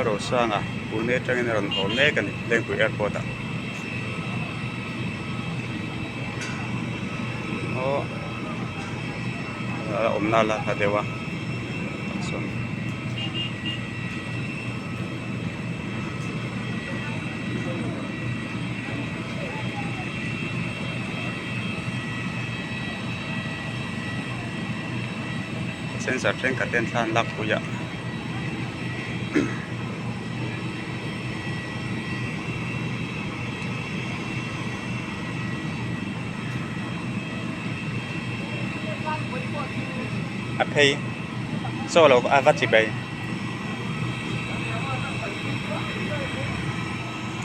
Rosanga Pune atangin a rawn haw mek a ni Lengpui airport ah aw a awmna la hla deuh a tah sawn. Sensor thenkhat ten thla an lak pui a a phei chaw lo a va chi bai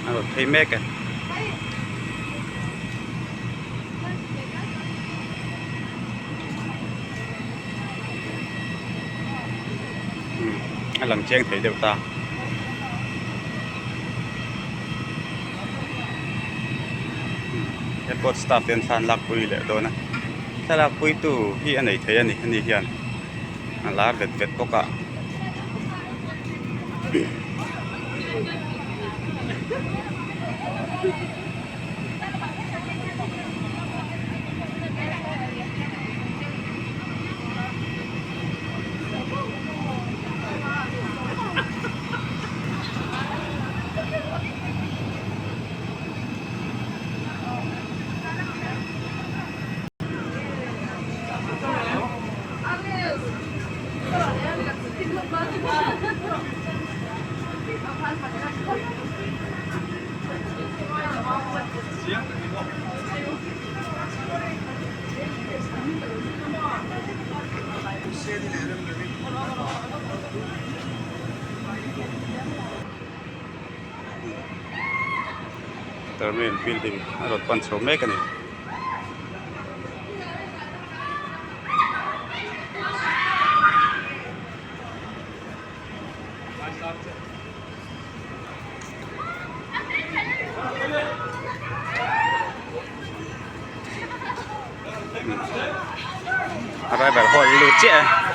a rawn phei mek e. A lang chiang thei deuh ta. Airport staff te an thla an lak pui leh dawn a thlalak pui tu hi a nei thei a ni ani hian a lar vet vet bawk a. Terminal building a rawn pan chho mek a ni. Arrival hall lut chiah e.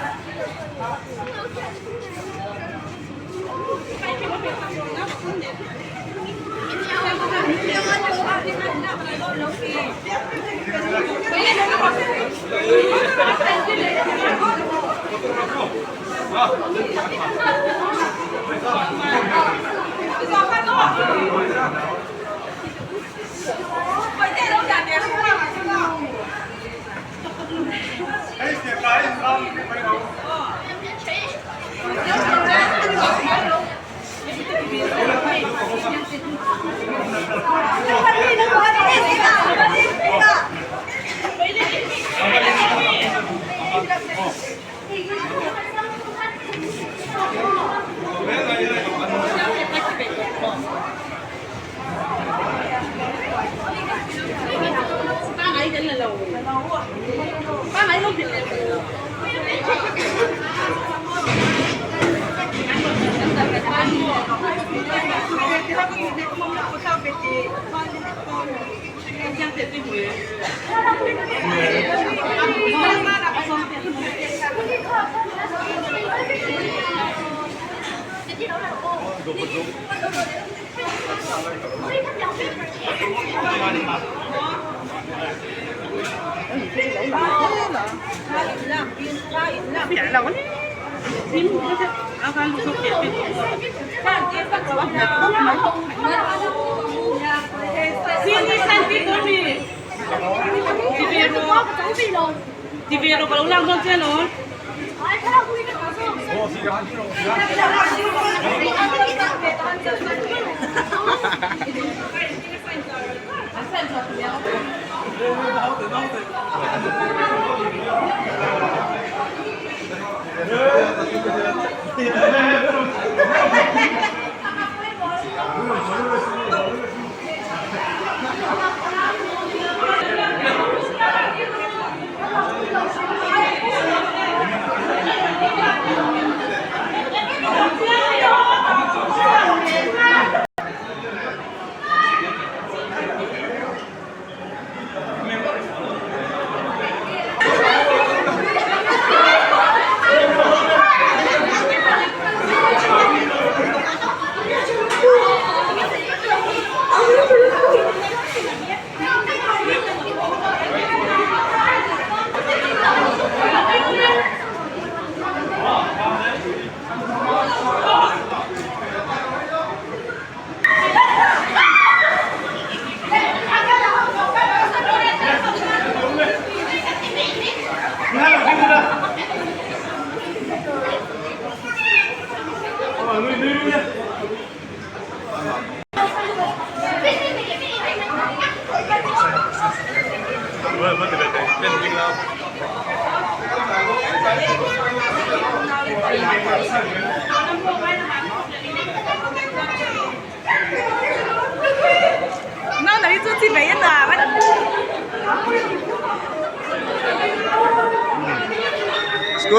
School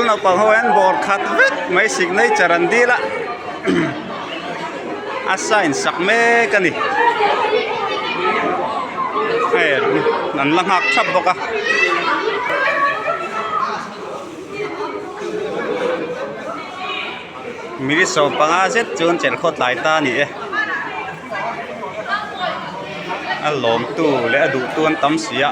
naupang ho hian bawr khat vek mai signature an dil a a sign sak mek a ni hei an la nghak thap bawk a. Mili 15 zet chuan chelh khawt lai ta a ni e a lawmtu leh a duhtu an tam si a.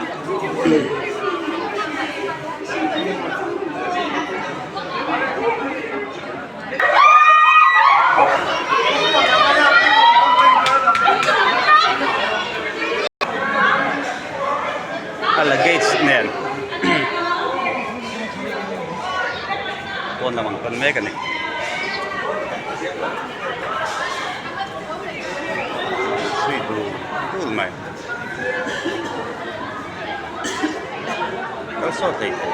A luggage nen pawn lam ang pan mek a ni. Zui dul dul mai. Kal sawt thei thei.